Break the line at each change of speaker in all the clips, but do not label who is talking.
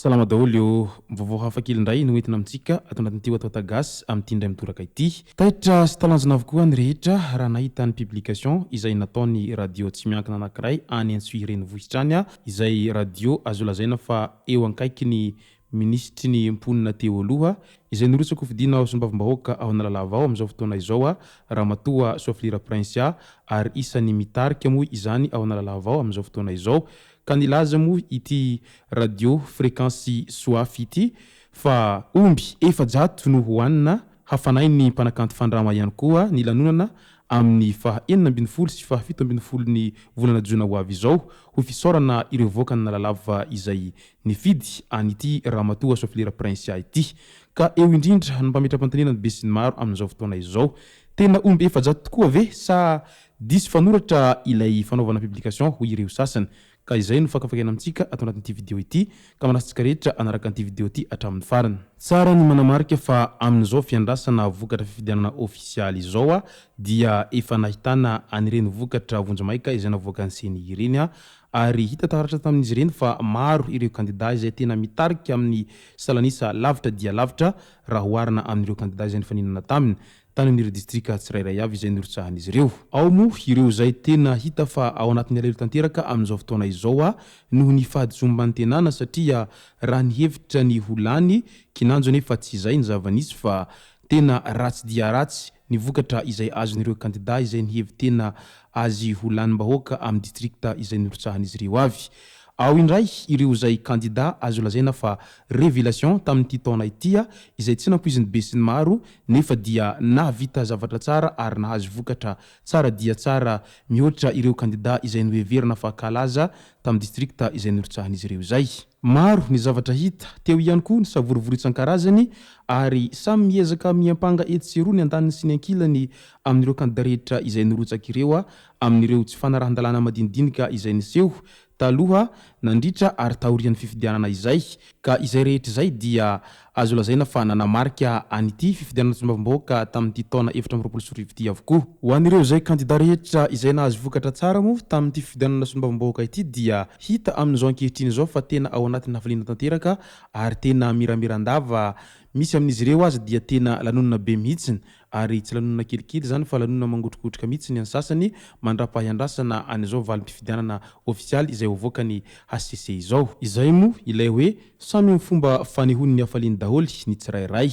Salama daholo ô! Vaovao hafa kely indray no entina amintsika ato anatin'ity Watawata Gasy amin'ity indray mitoraka ity. Taitra sy talanjona avokoa ny rehetra raha nahita ny publication izay nataon'ny radio tsy miankina anankiray any Antsohihy renivohitra any izay radio azo lazaina fa eo ankaikin'ny minisitry ny mponina teo aloha izay nirotsaka-hofidiana ho solombavambahoaka ao Analalava ao amin'izao fotoana izao Ramatoa Soafilira Princia ary isan'ny mitarika moa izany ao Analalava ao amin'izao fotoana izao ka nilaza moa ity radio fréquence Soafy ity fa omby 400 no hohanina hafanain'ny mpanakanto Fandrama ihany koa ny lanonana amin'ny faha 16 sy faha 17 ny volana jona ho avy izao ho fisaorana ireo vahoakan'Analalava izay nifidy an'ity Ramatoa Soafilira Princia ity. Ka eo indrindra no mpametra-panontaniana ny besinimaro amin'izao fotoana izao. Tena omby 400 tokoa ve sa diso fanoratra ilay fanaovana publication hoy ireo sasany? Ka izay no fakafakaina amintsika ato anatin'ity video ity ka manasa antsika rehetra hanaraka an'ity video ity hatramin'ny farany. Tsara ny manamarika fa amin'izao fiandrasana vokatra fifidianana ofisialy izao dia efa nahitana an'ireny vokatra vonjimaika izay navoakan'ny ceni ireny ary hita taratra tamin'izy ireny fa maro ireo kandida izay tena mitarika amin'ny salan'isa lavitra dia lavitra raha oharina amin'ireo kandida izay nifaninana taminy tany amin'ireo distrika tsirairay avy izay norotsahan'izy ireo. Ao moa ireo izay tena hita fa ao anatin'ny alahelo tanteraka amin'izao fotoana izao noho ny fahadisoam-bantenana satria raha nihevitra ny ho lany kinanjo anefa tsy izay ny zava-nisy fa tena ratsy dia ratsy ny vokatra izay azon'ireo kandida izay nihevi-tena azy ho lanim-bahoaka amin'ny distrikta izay norotsahan'izy ireo avy. Ao indray ireo izay kandida azo lazaina fa révélation tamin'ity taona ity izay tsy nampoizin'ny besinimaro nefa dia nahavita zavatra tsara ary nahazo vokatra tsara dia tsara mihoatra ireo kandida izay noheverina fa kalaza tamin'ny distrikta izay norotsahan'izy ireo izay. Maro ny zavatra hita, teo ihany koa ny savorovoro isan-karazany ary samy miezaka miampanga etsy sy eroa ny andaniny sy ny ankilany amin'ireo kandida rehetra izay nirotsaka ireo amin'ireo tsy fanarahan-dalàna madinidinika izay niseho taloha, nandritra ary taorian'ny fifidianana izay. Ka izay rehetra izay dia azo lazaina fa nanamarika an'ity fifidianana solombavambahoaka tamin'ity taona 2024 ity avokoa. Ho an'ireo izay kandida rehetra izay nahazo vokatra tsara moa tamin'ity fifidianana solombavambahoaka ity dia hita amin'izao ankehitriny izao fa tena ao anatin'ny hafaliana tanteraka ary tena miramiran-dava, misy amin'izy ireo aza dia tena lanonana be mihitsiny ary tsy lanonana kelikely izany fa lanonana mangotrokotroka mihitsy ny an'ny sasany mandrapahiandrasana an'izao valim-pifidianana ofisialy izay hoavoakan'ny hcc izao. Izay moa ilay hoe samy amin'ny fomba fanehoany ny hafaliany daholo ny tsirairay.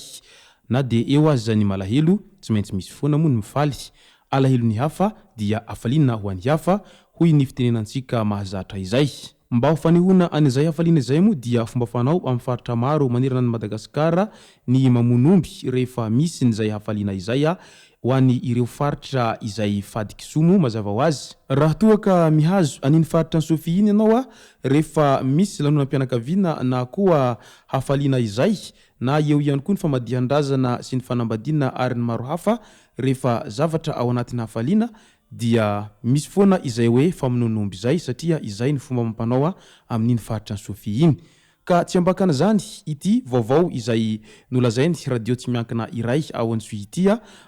Na dia eo aza ny malahelo, tsy maintsy misy foana moa ny mifaly. Alahelon'ny hafa dia hafaliana ho an'ny hafa, hoy ny fitenenantsika mahazatra izay. Mba ho fanehoana an'izay hafaliana izay moa dia fomba fanao amin'ny faritra maro manerana an'i Madagasikara ny mamono omby rehefa misy n'izay hafaliana izay ho any ireo faritra izay fady kisoa moa mazava ho azy. Raha toa ka mihazo an'iny faritra Antsofia iny ianao rehefa misy lanonam-pianakaviana na koa hafaliana izay na eo ihany koa ny famadihan-drazana sy ny fanambadiana ary ny maro hafa rehefa zavatra ao anatin'ny hafaliana dia misy foana izay hoe famonoan'omby izay satria izay no fomba amam-panao amin'iny faritra Sofia iny. Ka tsy ambakan'izany ity vaovao izay nolazain'ny radio tsy miankina iray ao Antsohihy ity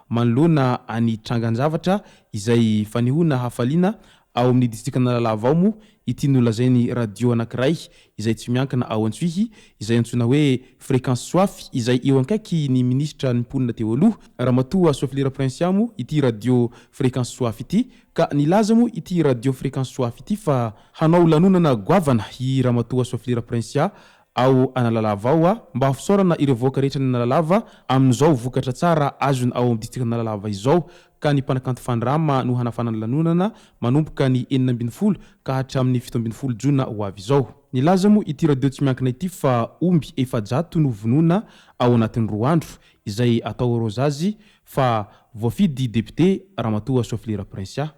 manoloana any trangan-javatra izay fanehoana hafaliana ao amin'ny distrikan'Analalava ao moa ity nolazain'ny radio anankiray izay tsy miankina ao Antsohihy, izay antsoina hoe Fréquence Soafy, izay eo ankaiky ny minisitra ny mponina teo aloha, Ramatoa Soafilira Princia moa ity radio Fréquence Soafy ity, ka nilaza moa ity radio Fréquence Soafy ity fa hanao lanonana goavana i Ramatoa Soafilira Princia ao Analalava ao mba ho fisaorana ireo vahoaka rehetra any Analalava amin'izao vokatra tsara azony ao amin'ny distrikan'Analalava izao ka ny mpanakanto Fandrama no hanafana ny lanonana manomboka ny 16 ka hatramin'ny 17 jona ho avy izao. Nilaza moa ity radio tsy miankina ity fa omby 400 no vonoina ao anatin'ny roa andro, izay atao rosazy fa voafidy depiote Ramatoa Soafilira Princia.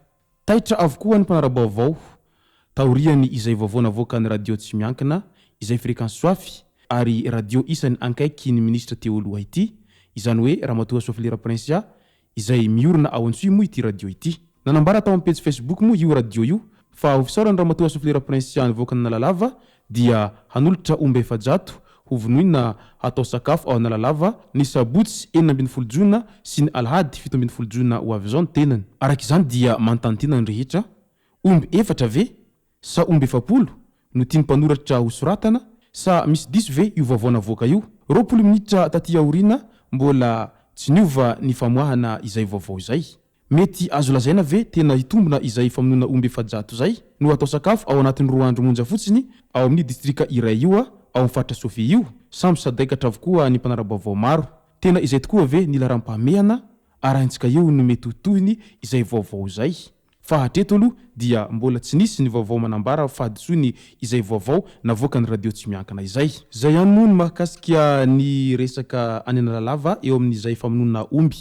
Taitra avokoa ny mpanara-baovao taorian'ny izay vaovao navoakan'ny radio tsy miankina izay fréquence Soafy ary radio isany ankaiky ny minisitra teo aloha ity, izany hoe Ramatoa Soafilira Princia. izay miorina ao Antsohihy moa ity radio ity. Nanambara tao amin'ny pejy Facebook moa io radio io fa ho fisaorana Ramatoa Soafilira Princia nivoaka an'Analalava dia hanolotra omby 400 ho vonoina hatao sakafo ao Analalava ny sabotsy 16 jona sy ny alahady 17 jona ho avy izao ny tenany. Araka izany dia manontany tena ny rehetra, omby efatra ve sa omby 40 no tian'ny mpanoratra ho soratana sa misy diso ve io vaovao navoaka io? 20 minitra taty aoriana mbola tsy niova ny famoahana izay vaovao izay. Mety azo lazaina ve tena hitombina izay famonoana omby 400 izay no atao sakafo ao anatin'ny 2 andro monja fotsiny ao amin'ny distrika iray io ao amin'ny faritra Sofia io? Samy sadaikatra avokoa ny mpanara-baovao maro. Tena izay tokoa ve ny laharam-pahamehana? Arahintsika eo no mety ho tohiny izay vaovao izay. Fa hatreto aloha dia mbola tsy nisy ny vaovao manambara fahadisoany izay vaovao navoakan'ny radio tsy miankina izay. Izay ihany moa ny mahakasika ny resaka any Analalava eo amin'izay famonoana omby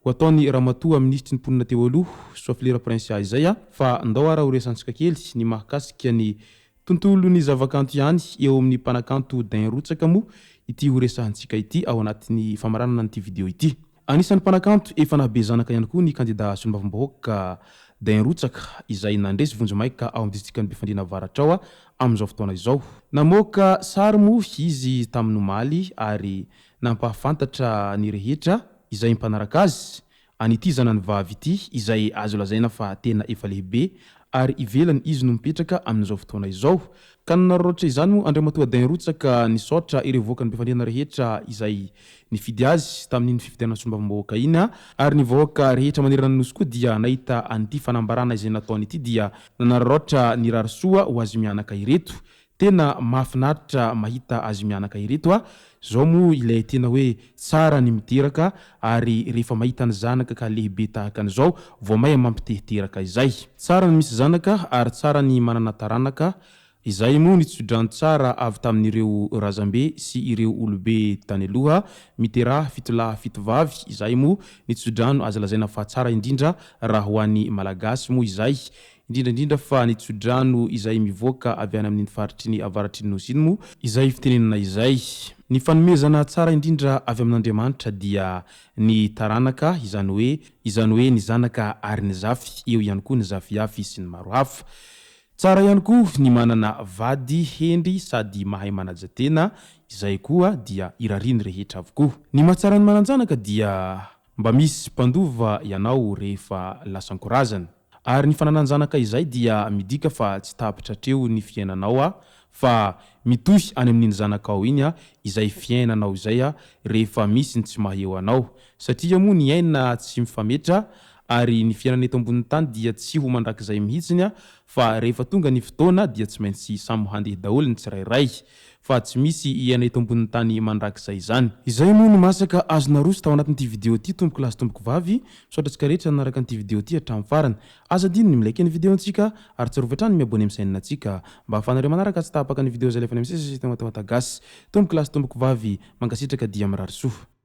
ho ataon'i ramatoa minisitry ny mponina teo aloha Soafilira Princia izay a! Fa ndao ara ho resantsika kely ny mahakasika ny tontolon'ny zavakanto ihany eo amin'ny mpanakanto Dain Rotsaka moa ity ho resahantsika ity ao anatin'ny famaranana an'ity video ity. Anisan'ny mpanakanto efa nahabe zanaka ihany koa ny kandida solombavambahoaka Dain Rotsaka izay nandresy vonjimaika ao amin'ny distrikan'i Befandriana Avaratra ao amin'izao fotoana izao. Namoaka sary moa izy tamin'ny omaly ary nampahafantatra ny rehetra izay mpanaraka azy an'ity zanany vavy ity izay azo lazaina fa tena efa lehibe ary ivelany izy no mipetraka amin'izao fotoana izao. Ka nanararaotra izany moa Andriamatoa Dain Rotsaka nisaotra ireo vahoakan'i Befandriana rehetra izay nifidy azy tamin'iny fifidianana solombavambahoaka iny ary ny vahoaka rehetra manerana ny Nosy koa dia nahita an'ity fanambarana izay nataony ity dia nanararaotra nirary soa ho azy mianaka ireto. Tena mahafinaritra mahita azy mianaka ireto a! Zao moa ilay tena hoe tsara ny miteraka ary rehefa mahita ny zanaka ka lehibe tahaka an'izao vao maia mampitehiteraka izay. Tsara ny misy zanaka ary tsara ny manana taranaka, izay moa ny tsodrano tsara avy tamin'ireo razambe sy ireo olobe tany aloha, miteraha fito lahy fito vavy, izay moa ny tsodrano azo lazaina fa tsara indrindra raha ho an'ny Malagasy moa izay, indrindra indrindra fa ny tsodrano izay mivoaka avy any amin'iny faritry ny avaratry ny Nosy iny moa izay fitenenana izay. Ny fanomezana tsara indrindra avy amin'Andriamanitra dia ny taranaka, izany hoe izany hoe ny zanaka ary ny zafy, eo ihany koa ny zafiafy sy ny maro hafa. Tsara ihany koa ny manana vady hendry sady mahay manaja tena, izay koa dia irarian'ny rehetra avokoa. Ny mahatsara ny manan-janaka dia mba misy mpandova ianao rehefa lasan-korazana. Ary ny fananan-janaka izay dia midika fa tsy tapitra hatreo ny fiainanao a, fa mitohy any amin'iny zanakao iny a izay fiainanao izay a rehefa misy ny tsy maha eo anao. Satria moa ny aina tsy mifametra ary ny fiainana eto ambonin'ny tany dia tsy ho mandrakizay mihitsiny a fa rehefa tonga ny fotoana dia tsy maintsy samy handeha daholo ny tsirairay. Fa tsy misy hiaina eto ambonin'ny tany mandrakizay izany. Izay moa no masaka azo naroso tao anatin'ity video ity tompoko lahy sy tompoko vavy, misaotra antsika rehetra nanaraka an'ity video ity hatramin'ny farany. Aza adino ny mi-like ny video ntsika ary tsarovy hatrany ny mi-abonner amin'ny chaîne ntsika mba ahafahanareo manaraka tsy tapaka ny video izay alefanay misesy eto Matamatagasyy. Tompoko lahy sy tompoko vavy, mankasitraka dia mirary soa.